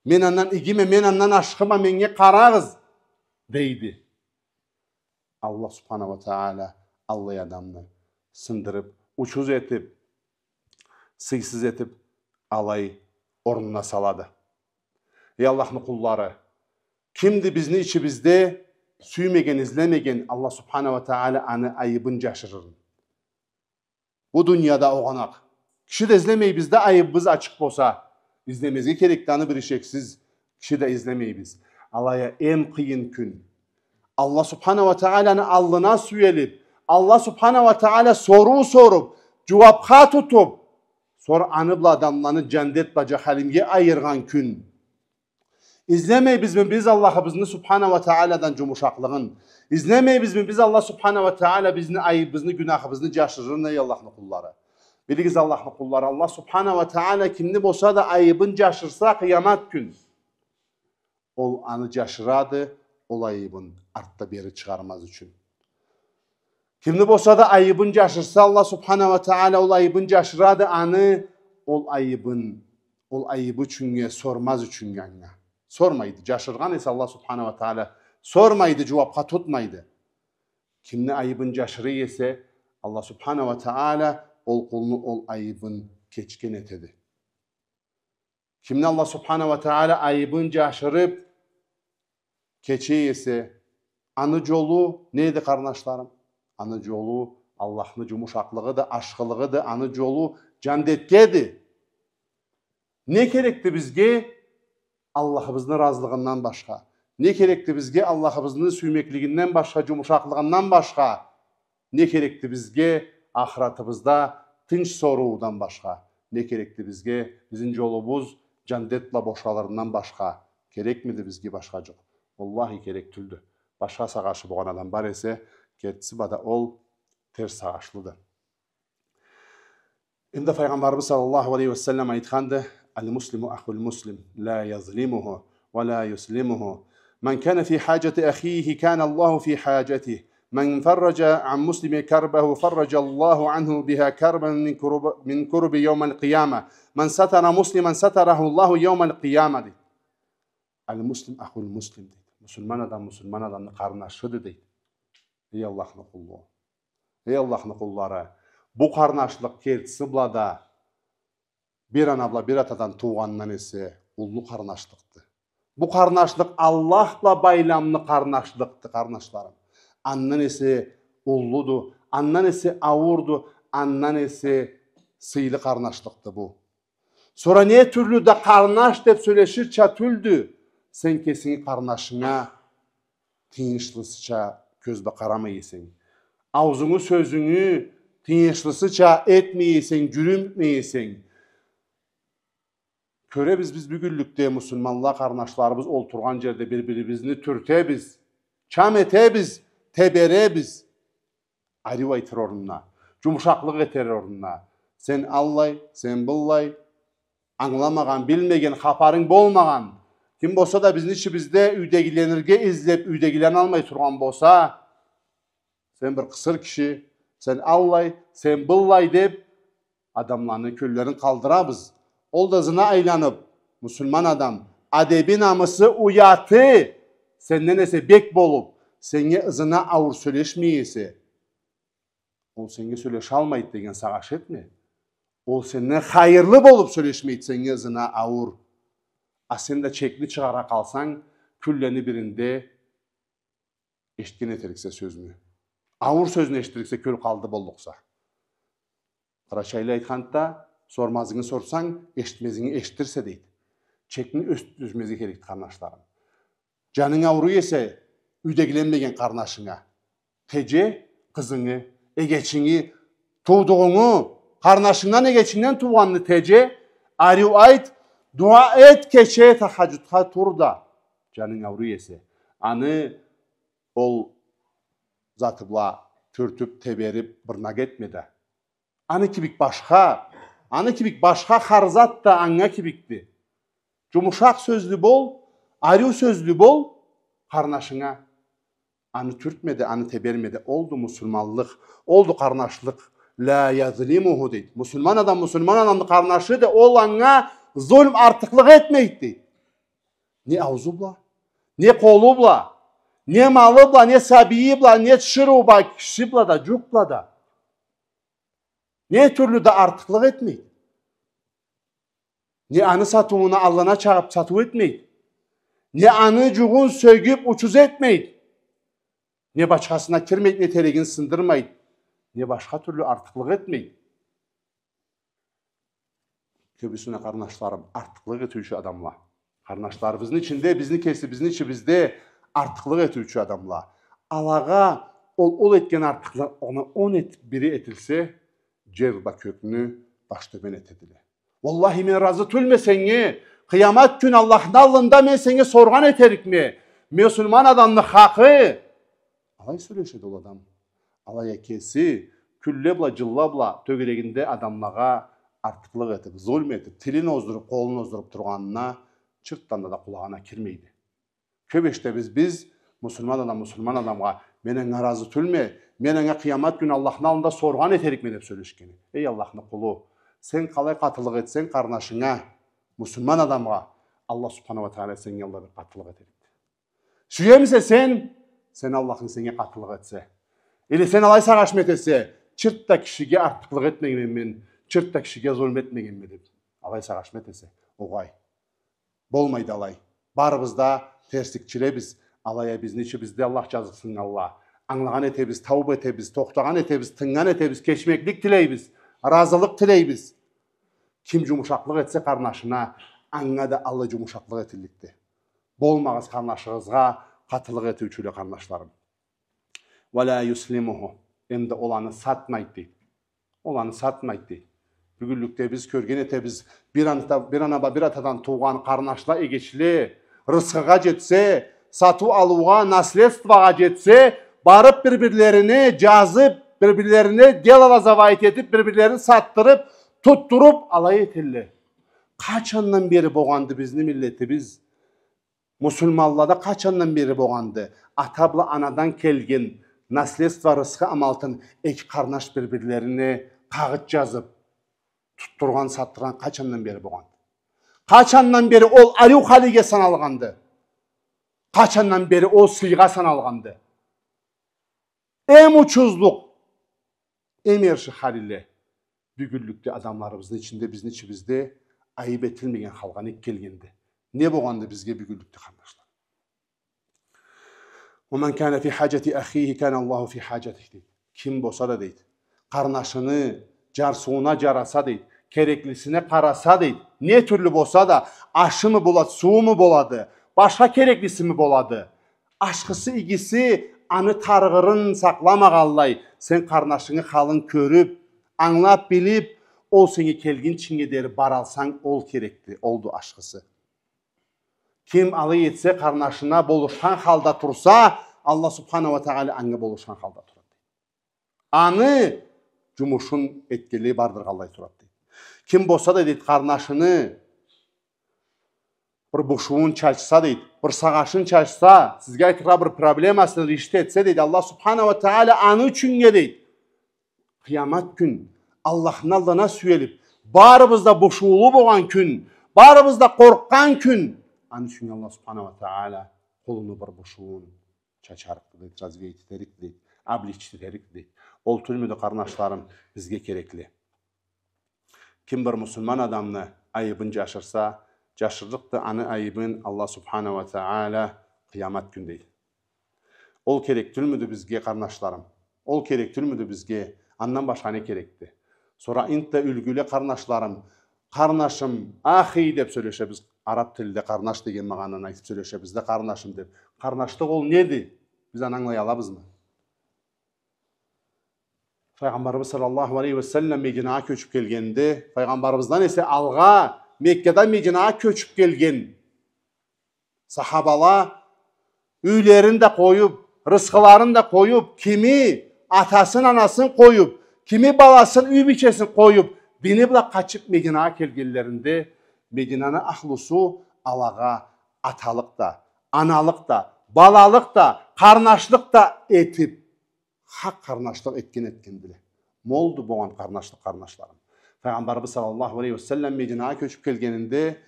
Мен андан игиме, мен андан ашхыма, меннге къарагъыз, дейди. Аллах субхана ва тааля аллай адамны сындырып, учуз этип, сыйсыз этип, алай орнуна салады. Эй Аллахны къуллары, кимди бизни ичибизде сюймеген, излемеген Аллах субхана ва тааля аны айыбын джашырырын? Бу дунияда огъанакъ. Киши да излемейбиз да, айыбыбыз ачыкъ болса. Излемезге керекди аны, бир ишексиз. Киши да излемейбиз. Алай а эм къыйын кюн. Аллах субхана ва тааляны аллына сюелип, Аллах субхана ва тааля соруу соруп, джууапха тутуп, сора аны бла адамланы джандет бла джаханимге айыргъан кюн. Излемейбизми биз Аллахыбызны субхана ва таалядан джумушакълыгъын? Излемейбизми биз Аллах субхана ва тааля бизни айыбыбызны, гюнахыбызны джашырырын, эй Аллахны къуллары? Билигиз, Аллахны къуллары, Аллах субхана ва тааля кимни болса да айыбын джашырса, къыямат кюн ол аны джашырады, ол айыбын артда бери чыгъармаз ючюн. Кимни болса да айыбын джашырса, Аллах субхана ва тааля ол айыбын джашырады аны, ол айыбын, ол айыбы ючюннге, сормаз ючюннге анга. Сормайды. Джашыргъан эсе Аллах субхана ва тааля, сормайды, джууапха тутмайды. Кимни айыбын джашыра эсе, Аллах субхана ва тааля ол къулну ол айыбын кечген этеди. Кимни Аллах субхана ва тааля айыбын джашырып кече эсе, аны джолу неди, къарнашларым? Аны джолу Аллахны джумушакълыгъыды, ашхылыгъыды, аны джолу джандетгеди. Не керекди бизге Аллахыбызны разылыгъындан башха? Не керекди бизге Аллахыбызны сюймеклигинден башха, джумушакълыгъындан башха? Не керекди бизге ахыратыбызда тынч соруудан башха? Не керекди бизге бизни джолубуз джандет бла бошалырындан башха? Керекмиди бизге башха джол? Уаллахи, керек тюлдю. Башха сагъышы болгъан адам бар эсе, кертиси бла да ол терс сагъышлыды. Эм да Файгъамбарыбыз саллаллаху алейхи ва саллам айтханды: المسلم أخو المسلم لا يظلمه ولا يسلمه. من كان في حاجة أخيه كان الله في حاجته. من فرج عن مسلم كربه فرج الله عنه بها كربا من كرب، من كرب يوم القيامة. من ستر مسلما ستره الله يوم القيامة, дейди. Аль-муслим ахуль-муслим, дейди. Муслиман адам муслиман адамны къарнашыды, дейди. Эй Аллахны къулу. Эй Аллахны къуллары. Бу къарнашлыкъ кертиси бла да бир ана бла бир атадан туугъандан эсе уллу къарнашлыкъды. Бу къарнашлыкъ Аллах бла байламлы къарнашлыкъды, къарнашларым. Андан эсе уллуду, андан эсе ауурду, андан эсе сыйлы къарнашлыкъды бу. Сора не тюрлю да къарнаш деб сёлеширча тюлдю, сен кесинги къарнашынга тыйыншлысыча кёз бла къарамай эсенг, аузунгу, сёзюнгю тыйыншлысыча этмей эсенг, джюрютмей эсенг. Кёребиз биз бюгюнлюкде муслиманла къарнашларыбыз олтургъан джерде бир-бирибизни тюртебиз, чам этебиз, теберебиз. Ариу айтыр орнуна, джумушакълыкъ этер орнуна. Сен аллай, сен быллай, ангыламагъан, билмеген, хапарынг болмагъан. Ким болса да бизни ичибизде юйдегиленирге излеб, юйдегилени алмай тургъан болса, сен бир къысыр киши, сен аллай, сен быллай деб, адамланы кёллерин къалдырабыз. Ол да ызына айланыб, муслиман адам, адеби, намысы, уяты сенден эсе бек болуб, сеннге ызына ауур сёлешмей эсе, ол сеннге сёлешалмайды деген сагъыш этме. Ол сенден хайырлы болуб сёлешмейди сеннге ызына ауур. А сен да чекни чыгъара къалсанг, кюнлени биринде эшитген этериксе сёзню. Ауур сёзню эшитириксе, кёл къалды боллукъса. Къарачайлы айтханды да, сормазынгы сорсанг, эшитмезинги эшитирсе, дейди. Чекни ёз-, ёзмезге керекди, къарнашларым. Джанынг ауруй эсе, юйдегиленмеген къарнашынга, теже, къызынгы, эгечинги, туудугъунгу, къарнашынгдан, эгечингден туугъанны теже, ариу айт, дуа эт, кече тахаджудха тур да, джанынг ауруй эсе. Аны ол заты бла тюртюб, тебериб, бырнак этме да. Аны кибик башха, аны кибик башха хар зат да анга кибикди. Джумушакъ сёзлю бол, ариу сёзлю бол къарнашынга. Аны тюртме да, аны теберме да. Олду муслиманлыкъ, олду къарнашлыкъ. Ля язлимуху, дейди. Муслиман адам муслиман адамны къарнашыды, ол анга зулм, артыкълыкъ этмейди, дейди. Не аузу бла, не къолу бла, не малы бла, не сабийи бла, не тиширыу бла, киши бла да, джукъ бла да. Не тюрлю да артыкълыкъ этмейди. Не аны сатыууна аллына чагъыб сатыу этмейди. Не аны джугъун сёгюб учуз этмейди. Не бачхасына кирмейди, не терегин сындырмайды. Не башха тюрлю артыкълыкъ этмейди. Кёбюсюне къарнашларым артыкълыкъ этиучю адамла. Къарнашларыбызны ичинде, бизни кеси, бизни ичибизде артыкълыкъ этиучю адамла. Алагъа ол, ол этген артыкълыкъны он эт, бири этилсе, джер бла кёкню баш тёбен этедиле. Уаллахи, мен разы тюлме сеннге. Къыямат кюн Аллахны аллында мен сеннге соргъан этерикме. Муслиман адамны хакъы. Алай сёлешеди ол адам. Алай а кеси кюнле бла, джылла бла тёгерегинде адамлагъа артыкълыкъ этиб, зулм этиб, тилин оздуруб, къолун оздуруб тургъанына чыртдан да къулагъына кирмейди. Кёб эшитебиз биз, муслиман адам муслиман адамгъа: «Мен анга разы тюлме, мен анга къыямат кюн Аллахны аллында соргъан этерикме», — деб сёлешгени. Эй Аллахны къулу, сен къалай къатылыкъ этсенг къарнашынга, муслиман адамгъа, Аллах субханаху уа тагъала сеннге алай бир къатылыкъ этерикди. Сюемисе сен, сен Аллахынг сеннге къатылыкъ этсе. Или сен алай сагъыш этесе: «Чырт да кишиге артыкълыкъ этмегенме мен, чырт да кишиге зулм этмегенме», — деб. Алай сагъыш этесе. Огъай. Болмайды алай. Барыбыз да терсликчилебиз. Алай а бизни ичибизде, Аллах джазыкъсыннганла, ангылагъан этебиз, тауба этебиз, тохтагъан этебиз, тынган этебиз, кечмеклик тилейбиз, разылыкъ тилейбиз. Ким джумушакълыкъ этсе къарнашына, анга да алай джумушакълыкъ этилликди. Болмагъыз къарнашыгъызгъа къатылыкъ этиучюле, къарнашларым. «Уа ля юслимуху». Эм да ол аны сатмайды, дейди. Ол аны сатмайды, дейди. Бюгюнлюкде биз кёрген этебиз, бир ана-, бир ана бла бир атадан туугъан къарнашла, эгечле, рысхыгъа джетсе, сатыу-алыугъа, наследствогъа джетсе, барыб бир-бирлерине джазыб, бир-бирлерине дело заводить этиб, бир-бирлерин сатдырыб, тутдуруб, алай этелле. Къачандан бери болгъанды бизни миллетибиз? Муслиманлада къачандан бери болгъанды? Ата бла анадан келген Наследство, рысхы амалтын эки къарнаш бир-бирлерине къагъыт джазыб, тутдургъан, сатдыргъан къачандан бери болгъанды? Къачандан бери ол ариу халиге саналгъанды? Къачандан бери ол сыйгъа саналгъанды? Эм учузлукъ, эм эрши халиле бюгюнлюкде адамларыбызны ичинде, бизни ичибизде айыб этилмеген халгъа нек келгенди? Не болгъанды бизге бюгюнлюкде, къарнашлар? «ومن كان في حاجة أخيه كان الله في حاجته», дейди. Ким болса да, дейди, къарнашыны джарсыуна джараса, дейди, кереклисине къараса, дейди, не тюрлю болса да, ашымы болады, сууму болады, башха кереклисими болады, ашхысы, игиси аны тарыгъырын сакъламагъанлай, сен къарнашынгы халын кёрюб, ангылаб, билиб, ол сеннге келгинчинге дери баралсанг, ол керекди, олду ашхысы. Ким алай этсе, къарнашына болушхан халда турса, Аллах Субханаху уа Тагъала анга болушхан халда турады. Аны джумушун этгенлей бардыргъанлай турады, дейди. Ким болса да, дейди, къарнашыны бир бушуун чачса, дейди, бир сагъышын чачса, сизге айтыргъа бир проблемасын решить этсе, дейди, Аллах Субханаху уа Тагъала аны ючюннге, дейди, Къыямат кюн Аллахны аллына сюелиб, барыбыз да бушуулу болгъан кюн, барыбыз да къоркъгъан кюн, аны ючюн Аллах Субханаху уа Тагъала къулуну бир бушуун чачарыкъды, дейди, развеять этерикди, дейди, обличить этерикди, дейди. Ол тюлмюдю, къарнашларым, бизге керекли? Ким бир муслиман адамны айыбын джашырса, джашырлыкъды аны айыбын Аллах Субханаху уа Тагъала Къыямат кюн, дейди. Ол керек тюлмюдю бизге, къарнашларым? Ол керек тюлмюдю бизге? Андан башха не керекди? Сора энтда юлгюле, къарнашларым, къарнашым, ахи деб сёлешебиз. Араб тилде къарнаш деген магъананы айтыб сёлешебиз да, къарнашым деб. Къарнашлыкъ ол неди? Биз аны ангылай алабызмы? Файгъамбарыбыз саллаллаху алейхи уа саллам Мединагъа кёчюб келгенде, Файгъамбарыбыздан эсе алгъа Меккадан Мединагъа кёчюб келген сахабала юйлерин да къоюб, рысхыларын да къоюб, кими атасын, анасын къоюб, кими баласын, юй бийчесин къоюб, дини бла къачыб Мединагъа келгенлеринде, Мединаны ахлусу алагъа аталыкъ да, аналыкъ да, балалыкъ да, къарнашлыкъ да этиб, хакъ къарнашлыкъ этген этгендиле. Молду болгъан къарнашлыкъ, къарнашларым. Файгъамбарыбыз саллаллаху алейхи уа саллам Мединагъа кёчюб келгенинде,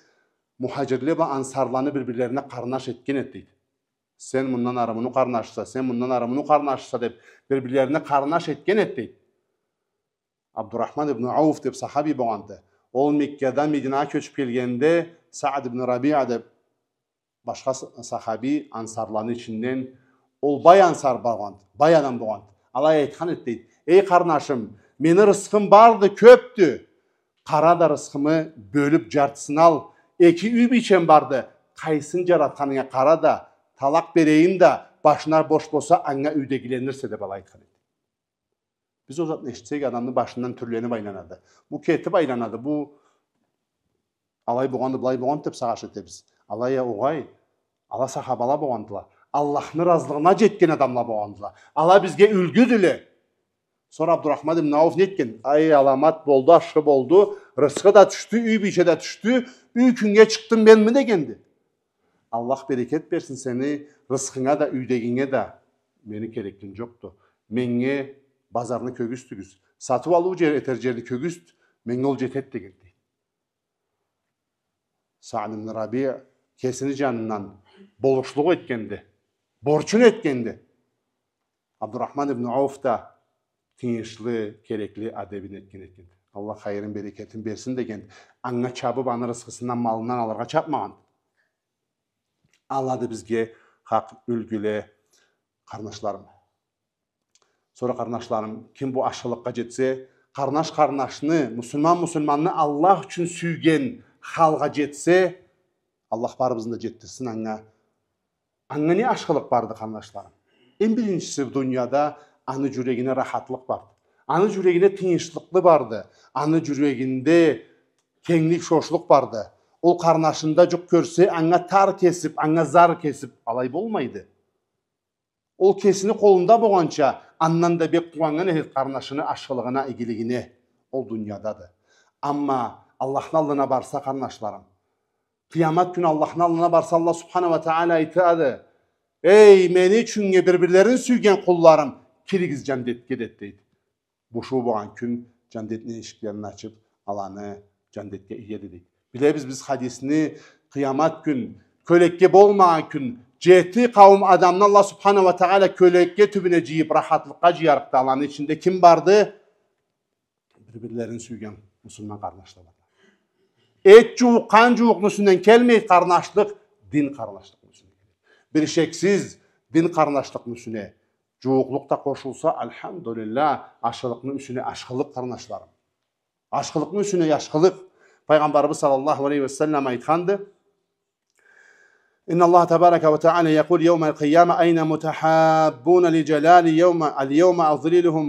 мухаджирле бла ансарланы бир-бирлерине къарнаш этген эди, дейди. Сен мындан ары муну къарнашыса, сен мындан ары муну къарнашыса деб, бир-бирлерине къарнаш этген эди, дейди. Абдурахман ибн Ауф деб сахаби болгъанды. Ол Меккадан Мединагъа кёчюб келгенде, Саад ибн Рабиа деб башха с-, сахаби ансарланы ичинден, ол бай ансар болгъанды, бай адам болгъанды. Алай айтхан эди, дейди: «Эй къарнашым, мени рысхым барды, кёбдю. Къара да, рысхымы бёлюб, джартысын ал. Эки юй бийчем барды. Къайсын джаратханынга къара да, талакъ берейим да, башына бош болса, анга юйдегиле энирсе», — деб алай айтхан эди. Биз ол затны эшитсек, адамны башындан тюрлениб айланады. Бу кетиб айланады, бу алай болгъанды, былай болгъанды деб сагъыш этебиз. Алай а огъай, ала сахабала болгъандыла. Аллахны разылыгъына джетген адамла болгъандыла. Ала бизге юлгюдюле. Сора Абдурахман ибн Ауф не этген? «Ай, аламат болду, ашхы болду, рысхы да тюшдю, юй бийче да тюшдю, юй кюннге чыкъдым менми?» — дегенди. «Аллах берекет берсин сени рысхынга да, юйдегинге да. Мени кереклим джокъду. Меннге базарны кёргюзтюгюз. Сатыб-алыу джер-, этер джерни кёргюзт, меннге ол джетеди», — дегенди. Саад ибн Рабиа кесини джанындан болушлукъ этгенди, борчун этгенди. Абдурахман ибн Ауф да тыйыншлы, керекли адебин этген этгенди. «Аллах хайырын, берекетин берсин», — дегенди. Анга чабыб, аны рысхысындан, малындан алыргъа чабмагъанды. Алады бизге хакъ юлгюле, къарнашларым. Сора, къарнашларым, ким бу ашхылыкъгъа джетсе, къарнаш къарнашны, муслиман муслиманны Аллах ючюн сюйген халгъа джетсе, Аллах барыбызны да джетдирсин анга. Анга не ашхылыкъ барды, къарнашларым? Эм биринчиси, бу дунияда аны джюрегине рахатлыкъ барды. Аны джюрегине тыйыншлыкълы барды. Аны джюрегинде кенглик, шошлукъ барды. Ол къарнашында джукъ кёрсе, анга тар кесиб, анга зар кесиб, алай болмайды. Ол кесини къолунда болгъанча, андан да бек къууаннган этеди къарнашыны ашхылыгъына, игилигине. Ол дуниядады. Амма Аллахны аллына барса, къарнашларым, Къыямат кюн Аллахны аллына барса, Аллах Субханаху уа Тагъала айтады: «Эй, мени ючюннге бир-бирлерин сюйген къулларым, «Киригиз джандетге», — деди, дейди. Бушуу болгъан кюн джандетни эшиклерин ачыб, аланы джандетге иеди, дейди. Билебиз биз хадисни, къыямат кюн кёлекке болмагъан кюн, джети къауум адамны Аллах субханаху уа тагъала кёлекке тюбюне джыйыб, рахатлыкъгъа джыярыкъды. Аланы ичинде ким барды? Бир-бирлерин сюйген муслиман къарнашлыкъ. Эт джууукъ, къан джууукъну юсюнден келмей къарнашлыкъ, дин къарнашлыкъны юсюнден келеди. Бир шексиз, дин къарнашлыкъны юсюне джууукълукъ да къошулса, альхамдулиллах, ашхылыкъны юсюне ашхылыкъ, къарнашларым. Ашхылыкъны юсюне ашхылыкъ. Пайгъамбарыбыз саллаллаху алейхи уа саллам айтханды: إن الله تبارك وتعالى يقول يوم القيامة: أين المتحابون في جلالي اليوم أظلهم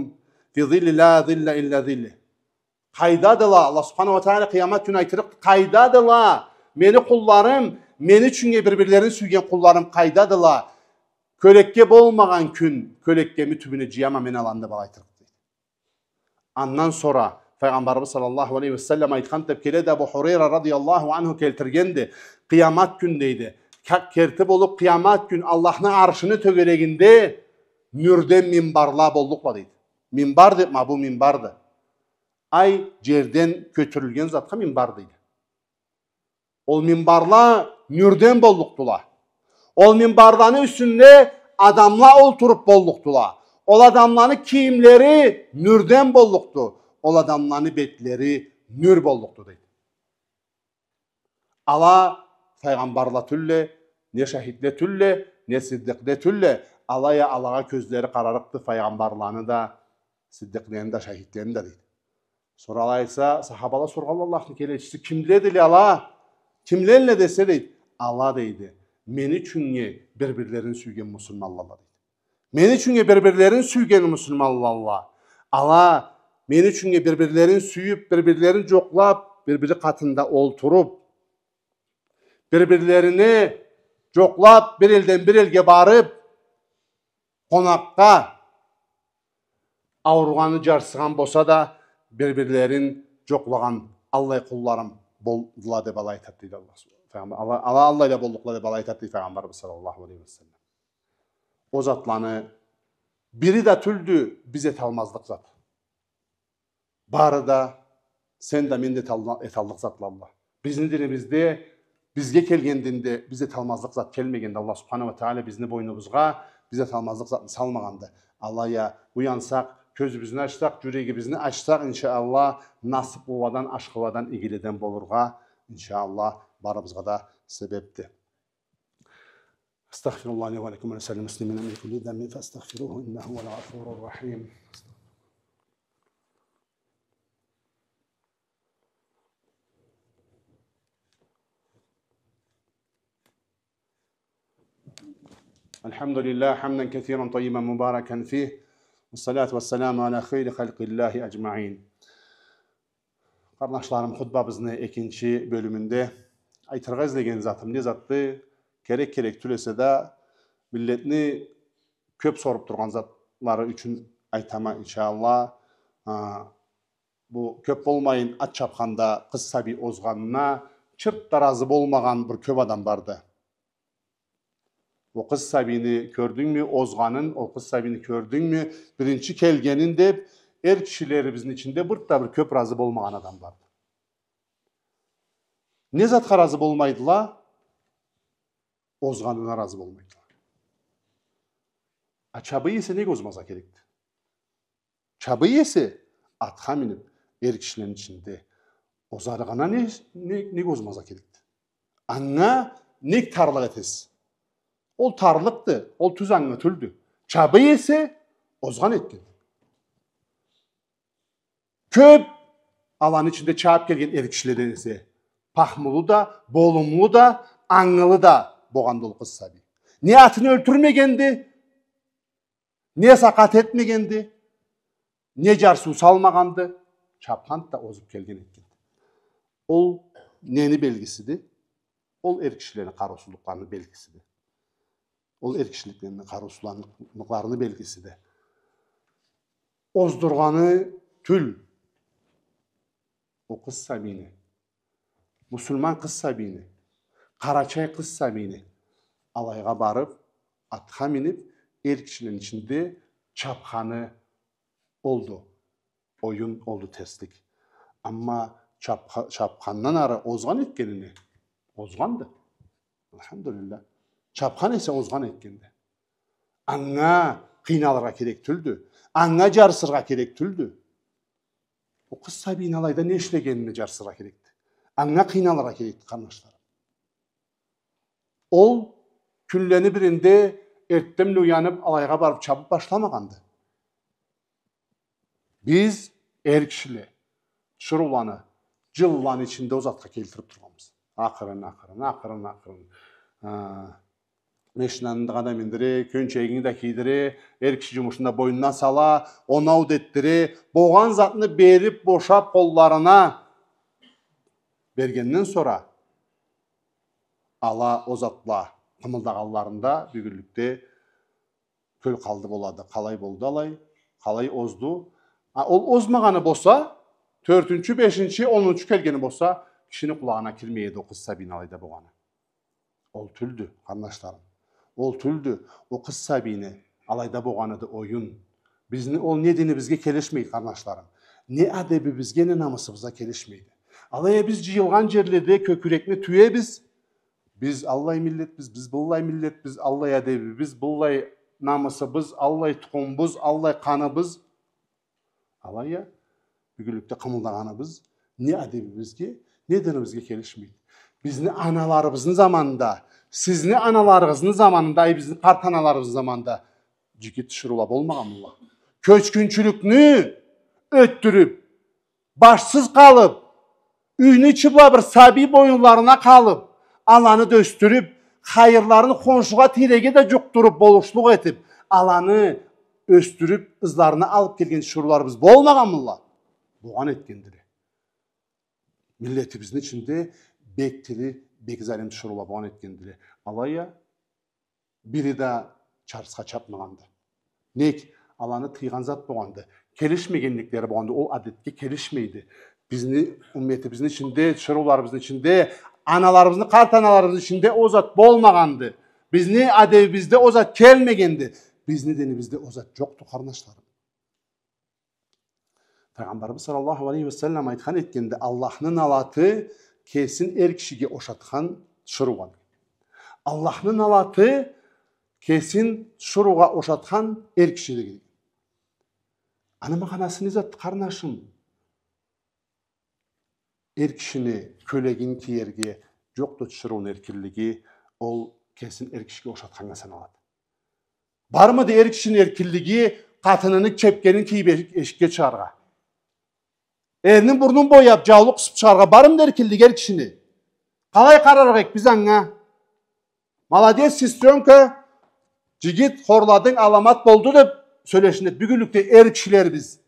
في ظلي لا ظل إلا ظله. Къайдадыла? Аллах субханаху уа тагъала къыямат кюн айтырыкъды: къайдадыла мени къулларым, мени ючюннге бир-бирлерин сюйген къулларым къайдадыла? Кёлекке болмагъан кюн кёлеккеми тюбюне джыяма мен аланы, деб айтырыкъды. Андан сора Пайгъамбарыбыз саллаллаху алейхи уа саллам айтхан деб келеди, Абу Хурайра радияллаху анху келтиргенди: къыямат кюн, дейди, ка-, керти болуб, къыямат кюн Аллахны аршыны тёгерегинде нюрден минбарла боллукъла, дейди. Минбар деб, ма бу минбарды. Ай, джерден кётюрюлген затха минбар дейди. Ол минбарла нюрден боллукъдула. Ол минбарланы юсюнде адамла олтуруб боллукъдула. Ол адамланы кийимлери нюрден боллукъду. Ол адамланы бетлери нюр боллукъду, дейди. Ала файгъамбарла тюлле, не шахидле тюлле, не сиддикъле тюлле. Алай а алагъа кёзлери къарарыкъды файгъамбарланы да, сиддикълени да, шахидлени да, дейди. Сора алай айтса, сахабала соргъанла: Аллахны келечиси, кимледиле ала? Кимледиле десе, дейди, ала, дейди, мени ючюннге бир-бирлерин сюйген муслиманладыла, дейди. Мени ючюннге бир-бирлерин сюйген муслиманладыла. Ала мени ючюннге бир-бирлерин сюйюб, бир-бирлерин джокълаб, бир-бири къатында олтуруб, бир-бирлерини джокълаб, бир элден бир элге барыб, къонакъгъа, ауругъаны, джарсыгъан болса да, бир-бирлерин джокълагъан аллай къулларым болдула, деб алай айтады, дейди Аллах. Ала, ала аллайла боллукъла, деб алай айтады, дейди Файгъамбарыбыз саллаллаху алейхи ва саллам. Ол затланы бири да тюлдю биз эталмазлыкъ зат. Бары да сен да, мен да эталла-, эталлыкъ затладыла. Бизни динибизде, бизге келген динде биз эталмазлыкъ зат келмегенди. Аллах субханаху ва тагъала бизни бойнубузгъа биз эталмазлыкъ затны салмагъанды. Алай а уянсакъ, кёзюбюзню ачсакъ, джюрегибизни ачсакъ, иншаАллах, насыблыладан, ашхыладан, игиледен болургъа, иншаАллах, барыбызгъа да себебди. أستغفر الله لي ولكم ولسائر المسلمين من كل ذنب فاستغفروه إنه هو الغفور الرحيم. الحمد لله حمدا كثيرا طيبا مباركا فيه والصلاة والسلام على خير خلق الله أجمعين. Къарнашларым, хутбабызны экинчи бёлюмюнде айтыргъа излеген затым не затды? Керек-керек тюл эсе да, миллетни кёб соруб тургъан затлары ючюн айтама, иншаАллах. А, бу кёб болмайын, ат чабханда къыз сабий озгъанына чырт да разы болмагъан бир кёб адам барды. Ол къыз сабийни кёрдюнгмю, озгъанын, ол къыз сабийни кёрдюнгмю, биринчи келгенин деб, эр кишилерибизни ичинде бир да бир кёб разы болмагъан адам барды. Не затха разы болмайдыла? Озгъанына разы болмайдыла. А чабый эсе нек озмазгъа керекди? Чабый эсе, атха миниб, эр кишилени ичинде озарыгъына не, не, нек озмазгъа керекди? Анга нек тарлыкъ этесиз? Ол тарлыкъды, ол тюз ангы тюлдю. Чабый эсе, озгъан этгенди. Кёб аланы ичинде чабыб келген эр кишиледен эсе, пахмулу да, болумлу да, ангылы да болгъанды ол къыз сабий. Не атын ёлтюрмегенди, не сакъат этмегенди, не джарсыу салмагъанды, чабханды да озуб келген этгенди. Ол нени белгисиди? Ол эр кишилени къарыусузлукъларыны белгисиди. Ол эр кишилени къарыусузлукъларыны белгисиди. Оздургъаны тюл ол къыз сабийни, муслиман къыз сабийни, къарачай къыз сабийни алайгъа барыб, атха миниб, эр кишилени ичинде чапханы олду оюн, олду терслик. Амма чапха-, чапхандан ары озгъан этгенине озгъанды. Альхамдулиллах. Чапхан эсе озгъан этгенди. Анга къыйналыргъа керек тюлдю. Анга жарсыргъа керек тюлдю. Ол къыз сабийни алайда не ишлегенине жарсыргъа керекди. Анга къыйналыргъа керекди, къарнашларым. Ол кюнлени биринде эртденбла уянып, алайгъа барып чабып башламагъанды. Биз, эр кишиле, тиширыуланы жылланы ичинде ол затха келтирип тургъанбыз. Акъырын, акъырын, акъырын, акъырын. А, машинаны да миндире, кёнчегинги да кийдире, эр киши жумушун да бойнуна сала, оноу да этдире, болгъан затны берип, бошап къолларына бергенден сора, ала ол затла къымылдагъанларында бюгюнлюкде кёл къалды болады. Къалай болду алай? Къалай озду? А, ол озмагъаны болса, тёртюнчю, бешинчи, онунчу келгени болса, кишини къулагъына кирмей эди ол къыз сабийни алайда болгъаны. Ол тюлдю, къарнашларым. Ол тюлдю, ол къыз сабийни алайда болгъаныды оюн. Бизни ол не динибизге келишмейди, къарнашларым. Не адебибизге, не намысыбызгъа келишмейди. Алай а биз жыйылгъан жерледе кёкюрекни тюебиз. Биз аллай миллетбиз, биз быллай миллетбиз, аллай адебибиз, быллай намысыбыз, аллай тукъумубуз, аллай къаныбыз. Алай а бюгюнлюкде къымылдагъаныбыз не адебибизге, не динибизге келишмейди. Бизни аналарыбызны заманында, сизни аналарыгъызны заманында, ай, бизни къарт аналарыбызны заманында жигит тиширыула болмагъанмыла? Кёчгюнчюлюкню ётдюрюп, башсыз къалып, юйню ичи бла бир сабий бойнунларына къалып, аланы да ёсдюрюп, хайырларын хоншугъа, тийреге да жукъдуруп, болушлукъ этип, аланы ёсдюрюп, ызларына алып келген тиширыуларыбыз болмагъанмыла? Болгъан этгендиле. Миллетибизни ичинде бек тили, бек залим тиширыула болгъан этгендиле. Алай а бири да чарсха чапмагъанды. Нек? Аланы тыйгъан зат болгъанды. Келишмегенликлери болгъанды. Ол адетге келишмейди. Бизни умметибизни ичинде, тиширыуларыбызны ичинде, аналарыбызны, къарт аналарыбызны ичинде ол зат болмагъанды. Бизни адебибизде ол зат келмегенди. Бизни динибизде ол зат жокъду, къарнашларым. Пайгъамбарыбыз саллаллаху алейхи ва саллам айтхан этгенди: Аллахны налаты кесин эр кишиге ошатхан тиширыугъа. Аллахны налаты кесин тиширыугъа ошатхан эр кишиге. Аны магъанасы не затды, къарнашым? Эр кишини кёлегин киерге жокъду тиширыуну эркинлиги, ол кесин эр кишиге ошатханнга саналады. Бармыды эр кишини эркинлиги къатыныны чепкенин кийип эш-, эшикге чыгъаргъа? Эрини бурнун бояп, жаулукъ къысып чыгъаргъа бармыды эркинлиги эр кишини? Къалай къарарыкъ эдик биз анга? Молодец, сестрёнка, жигит, хорладынг, аламат болду деп сёлешинеди бюгюнлюкде эр кишилерибиз.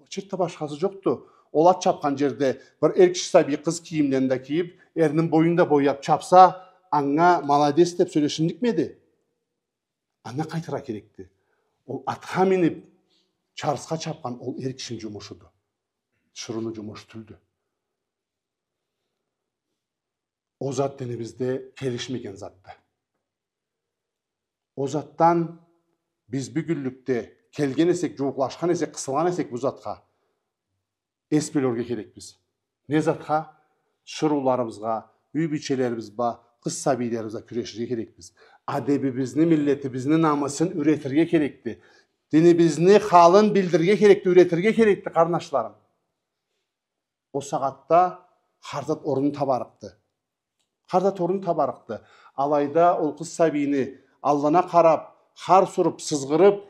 Чыртда башхасы жокъду. Ол ат чапхан жерде бир эр киши сабий къыз кийимлерин да кийип, эринин боюн да бояп чапса, анга молодец деп сёлешинликмиди? Анга къайтыргъа керекди. Ол атха минип, чарсха чапхан ол эр кишини жумушуду. Тиширыуну жумушу тюлдю. Ол зат динибизде келишмеген затды. Ол затдан биз бюгюнлюкде келген эсек, жууукълашхан эсек, къысылгъан эсек бу затха, эс бёлюрге керекбиз. Не затха? Тиширыуларыбызгъа, юй бийчелерибиз бла, къыз сабийлерибизге кюреширге керекбиз. Адебибизни, миллетибизни намысын юретирге керекди. Динибизни халын билдирирге керекди, юретирге керекди, къарнашларым. Ол сагъатда хар зат орнун табарыкъды. Хар зат орнун табарыкъды. Алайда ол къыз сабийни аллына къарап, хар суруп, сызгъырып,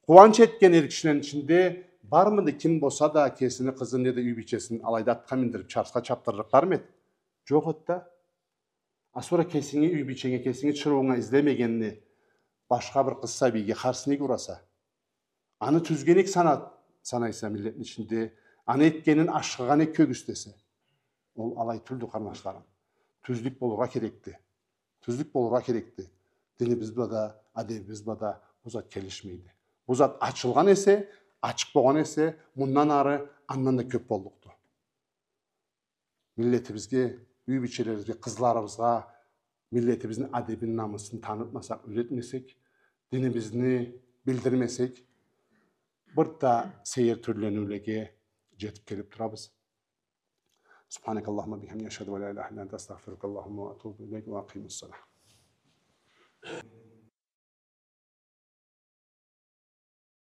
къууанч этген эр кишилени ичинде бармыды, ким болса да кесини къызын неда юй бийчесин алайда атха миндирип, чарсха чапдырырыкъ бармыды? Жокъ эди да. А сора кесинги юй бийченге, кесинги тиширыуунга излемегенни башха бир къыз сабийге харс нек ураса? Аны тюзге нек сана-, санайса миллетни ичинде, аны этгенин ашхыгъа нек кёргюзтесе? Ол алай тюлдю, къарнашларым. Тюзлюк болургъа керекди. Тюзлюк болургъа керекди. Динибиз бла да, адебибиз бла да бу зат келишмейди. Бу зат ачылгъан эсе, ачыкъ болгъан эсе, мындан ары андан да кёп боллукъду. Миллетибизге, юй бийчелерибизге, къызларыбызгъа миллетибизни адебин, намысын танытмасакъ, юретмесек, динибизни билдирмесек, бир да сейир тюрлениулеге джетиб келиб турабыз. سبحانك اللهم وبحمدك، أشهد أن لا إله إلا أنت، أستغفرك اللهم وأتوب إليك، وأقم الصلاة.